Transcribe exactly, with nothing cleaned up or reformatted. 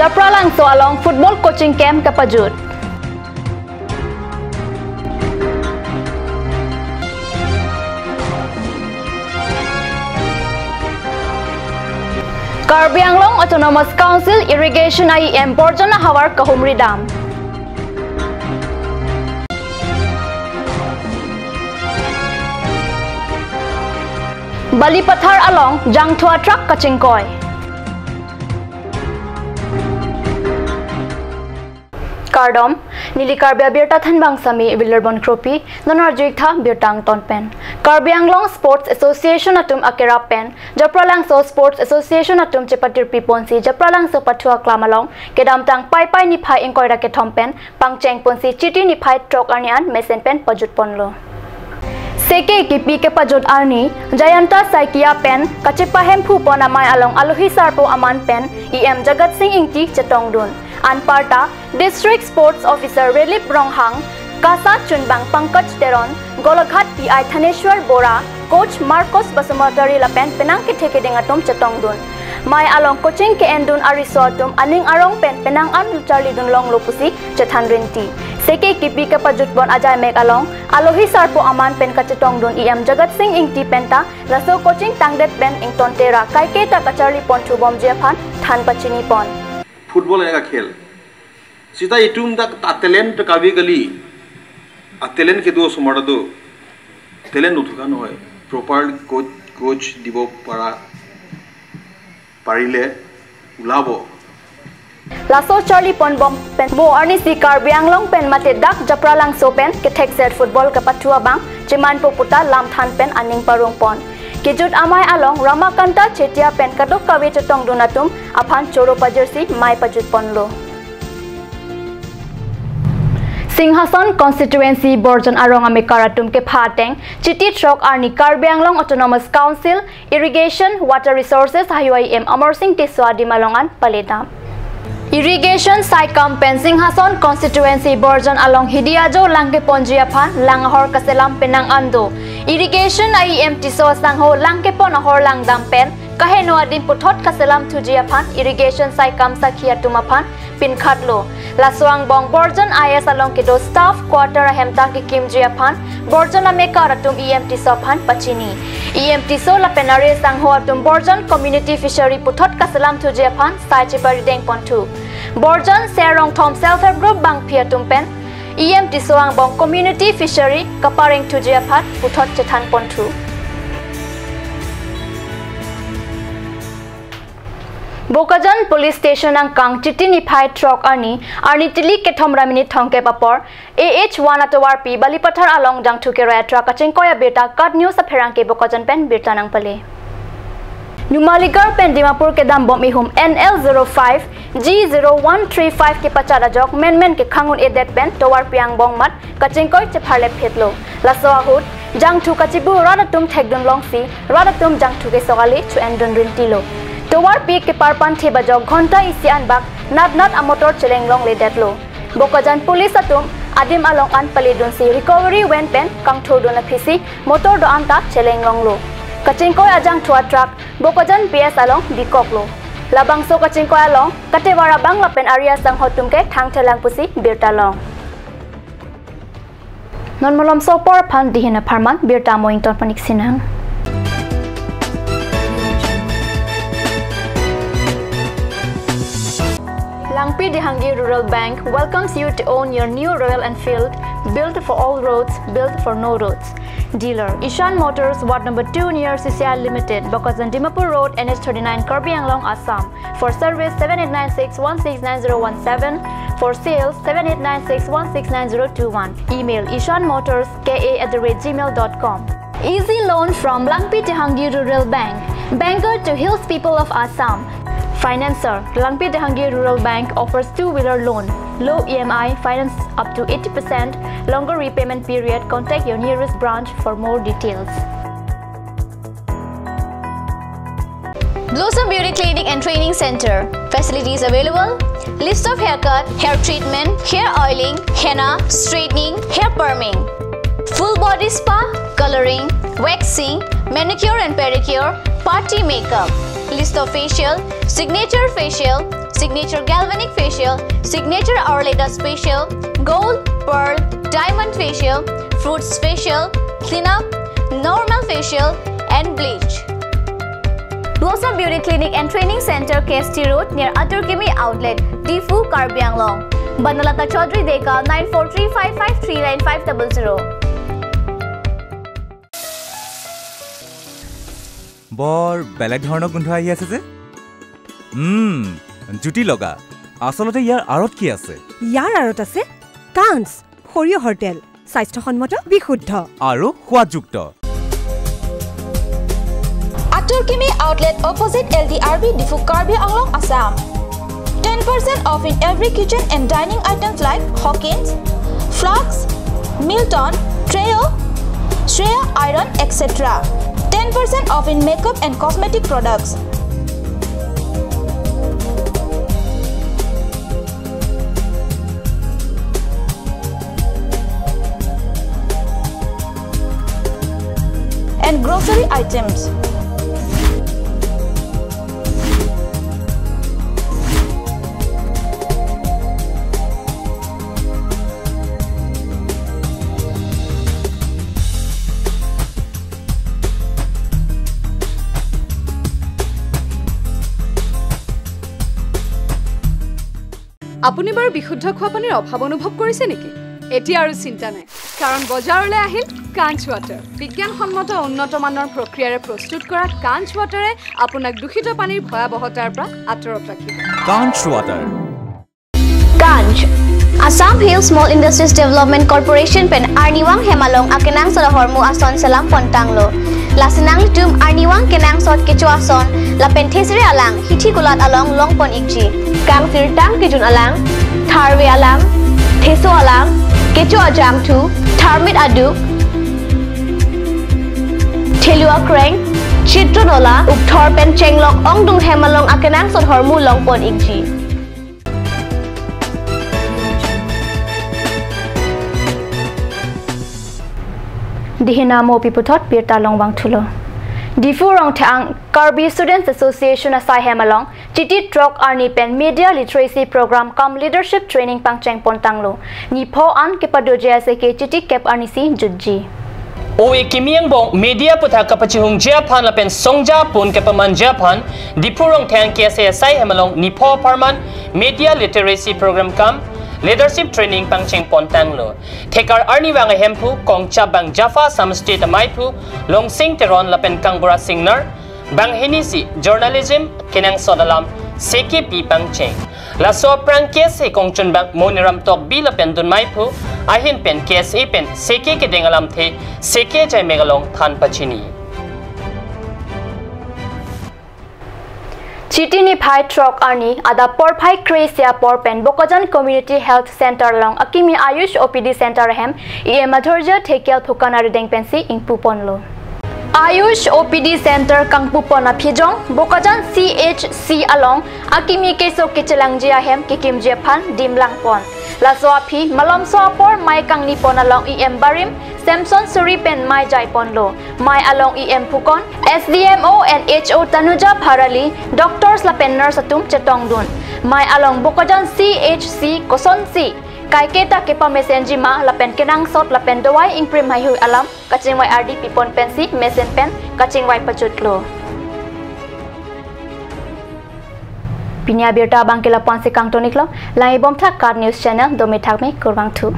Japralangso along football coaching camp kepajut. Karbi Anglong Autonomous Council Irrigation a-E M Borjan ahavar kahumri dam. Balipathar along jangthu atruck kachingkoi. Kardom, neli Karbi Abirta thanbang sami Wilarbon Kropi, non arju-ik tha birta angton pen. Karbi Anglong Sports Association atum akerap pen, Japralangso Sports Association atum chepatirpi ponsi Japralangso pathu aklam along, kedamtang Paipai niphai ingkoi ra kethom pen, pangcheng ponsi Chiti niphai throk arni an mesen pen pajut ponlo. Seke kipi kepajut arni, Jayanta Saikia pen, kachepa hemphu pon amei along alohi sarpo aman pen, E M Jagat Sing Ingti chetongdun. Anparta, District Sports Officer Relip Ronghang, KASA chunbang Pankaj Teron, Golaghat P I Thaneshwar Bora, Coach Marcos Basumatary lapen penang kethe keding atum chetongdun. Mei along coaching ke-endun ariso atum aning arong pen penang an charlidun longlo pusi chethan rinti. Seke kipi kepajut pon ajai mek along, alohi sarpo aman pen kachetongdun E M Jagat Sing Ingti penta, laso coaching tangdet pen ingtonte ra kaiketa kacharli ponthu bomji aphan than pachini pon. Football এনেকা খেল। Sita itum dak ta talent ta kabi kali. A talent kedo osomar do. Talent uthukan hoy. Proper coach, coach দিব পৰা, পাৰিলে ওলাব। Laso charli pon bom pen mo arnisi Karbi Anglong pen mate dak Japralangso pen kethekser football kepathu abang chemanpo puta lamthan pen aning parong pon. Kejut amei along Ramakanta Chetia pen kadokave chetongdun atum aphan choro pajirsi mei pajut ponlo. Singhason Constituency Borjan arong amekar atum kepha ateng Chiti throk arni Karbi Anglong Autonomous Council Irrigation Water Resources ahayua E M Amarsing Tisso adim along an pale dam. Irrigation saikam pen Singhason Constituency Borjan along hidi ajo langke ponji aphan lang ahor kaselam penang an do. Irrigation a-E M Tisso asangho langke pon ahor langdam pen kaheno adim puthot kaselam thuji aphan irrigation saikam sakhi atum aphan pinkhatlo. Laso angbong Borjan I S along kedo staff quarter ahem ta kekimji aphan Borjan amekar atum E M Tisso aphan pachini. E M Tisso lapen ari sangho atum Borjan community fishery puthot kaselam thuji aphan sai cheparideng ponthu. Borjan Serongthom self help group bangphi atum pen E M Tisso angbong community fishery kapareng thuji aphan puthot chethan ponthu. Bokajan Police Station angkang Chiti niphai throk arni, arni tilik kethom ra minute thomkep apor, A H one atovarpi Balipathar along jangthu kerai atruck kachingkoi abirta KAT News apherangke Bokajan pen birta nangpale. Numaligarh pen Dimapur kedam bom ihum N L zero five G zero one three five kepachat ajok menmen kekhang un-edet pen tovarpi angbong mat kachingkoi chepharlep phetlo. Laso ahut, jangthu kachibu rat atum thekdun longsi, rat atum jangthu kesok ale cho-endun rintilo. Tovarpi keparpan thip ajok ghonta isi anbak natnat amotor cheleng longledetlo. Bokajan Police atum adim along an paledunsi recovery van pen kangthurdun aphisi motor do-an ta cheleng longlo. Kachingkoi ajangthu atruck Bokajan P S along bikoklo. Labangso kachingkoi along katevar abang lapen ari asangho atum ke thangthelang pusi birta long. Non malomso apor aphan dihin apharman birta mo ington panik sinang. Langpi Dehangi Rural Bank welcomes you to own your new Royal Enfield, built for all roads, built for no roads. Dealer, Ishan Motors, Ward number two near C C I Limited, Bokajan Dimapur Road, N H thirty-nine, Karbi Anglong, Assam. For service, seven eight nine six one six nine zero one seven. For sales, seven eight nine six one six nine zero two one. Email ishan motors K A at the rate gmail dot com. Easy loan from Langpi Dehangi Rural Bank. Banker to hills people of Assam. Financer, Langpi Dehangi Rural Bank offers two-wheeler loan. Low E M I, finance up to eighty percent. Longer repayment period. Contact your nearest branch for more details. Blossom Beauty Clinic and Training Center. Facilities available: list of haircut, hair treatment, hair oiling, henna, straightening, hair perming, full body spa, coloring, waxing, manicure and pedicure, party makeup, list of facial, Signature facial, signature galvanic facial, signature hourly dust facial, gold, pearl, diamond facial, fruits facial, cleanup, normal facial, and bleach. Blossom Beauty Clinic and Training Center, K S T Road, near Atur Kimi Outlet, Diphu, Karbi Anglong. Banalata Chaudhary Deka, nine four three five five three nine five double zero. বৰ বেলেগ ধৰণৰ গোন্ধ আহি আছে যে। উম, জুতি লগা। আচলতে ইয়াৰ আঁৰত কি আছে? ইয়াৰ আঁৰত আছে কাঞ্চ, সৰিয়হৰ তেল, স্বাস্থ্যসন্মত, বিশুদ্ধ। আৰু সোৱাদযুক্ত। Atur Kimi Outlet, opposite L D R B, Diphu, Karbi Anglong, Assam. Ten percent off in every kitchen and dining items like Hawkins, Flask, Milton, Treo, Shreya Iron, et cetera. Ten percent off in makeup and cosmetic products. And grocery items. আপুনি বাৰু বিশুদ্ধ খোৱা পানীৰ অভাৱ অনুভৱ কৰিছে নেকি? এতিয়া আৰু চিন্তা নাই, কাৰণ বজাৰলৈ আহিল কাঞ্চ ৱাটাৰ। বিজ্ঞানসন্মত উন্নত মানৰ প্ৰক্ৰিয়াৰে প্ৰস্তুত কৰা কাঞ্চ ৱাটাৰে আপোনাক দূষিত পানীৰ ভয়াৱহতাৰ পৰা আঁতৰত ৰাখিব। কাঞ্চ water. Kanch, Assam Hill Small Industries Development Corporation pen arnivang hem along akenangsot ahormu ason selam pontanglo. Lasi nanglitum arnivang kenangsot kecho ason lapen thesere alang hithi kulat along longpon ikji. Kangsirtang kejun alang, tharve alang, theso alang, kecho ajangthu, tharmit aduk, thelu akreng, chitro nola, ukthor pen chenglok ongdung hem along akenangsot ahormu longpon ikji. Dihina mo pi puthot birta longvangthulo. Diphu Rongthang Karbi Students Association asai hem along chiti throk arni pen Media Literacy Program cum Leadership Training pangcheng pontanglo. Nipho an kepadoji asai ke chiti kep arni si jutji. Ove kimi angbong media aputhak kapachihungji aphan lapen songja pun kepamanji aphan Diphu Rongthang K S A asai hem along nipho apharman Media Literacy Program cum Leadership Training pangcheng pontanglo. Thekar arnivang ahemphu Kongchap bang Jafa Assam State amaiphu Longsing Teron lapen Kangbura Singnar banghini si journalism kenangsot alam seke pi pangcheng. Laso aphrang K S A kongchun bang Moniram Tokbi lapen dunmaiphu ahin pen K S A pen seke kedeng alamthe seke jaimek along than pachini. Chiti niphai throk arni adap porphai kre-isi apor pen Bokajan Community Health Center along akimi Ayush O P D Center ahem E M Madhurjya Thekial Phukan arideng pensi ingpuponlo. Ayush O P D Center kangpupon aphijong Bokajan C H C along akimi keso kechelangji ahem kekimji aphan dimlangpon. Laso aphi malomso apor mei kangnipon along E M barim Samson Suri pen mei jaiponlo. Mei along E M phukon, S D M O and H O Tanuja Pharali, doctors lapen nurse atum chetongdun. Mei along Bokajan C H C kosonsi kaiketa kepamesenji ma lapen kenangsot lapen dawai ingprim haihui alam kachingvai ardi pipon pensi mesen pen kachingvai pachutlo. Pini abirta abangke lapu-ansi kangtoniklo, langbomthak KAT News Channel, dome thakme, kurvangthu.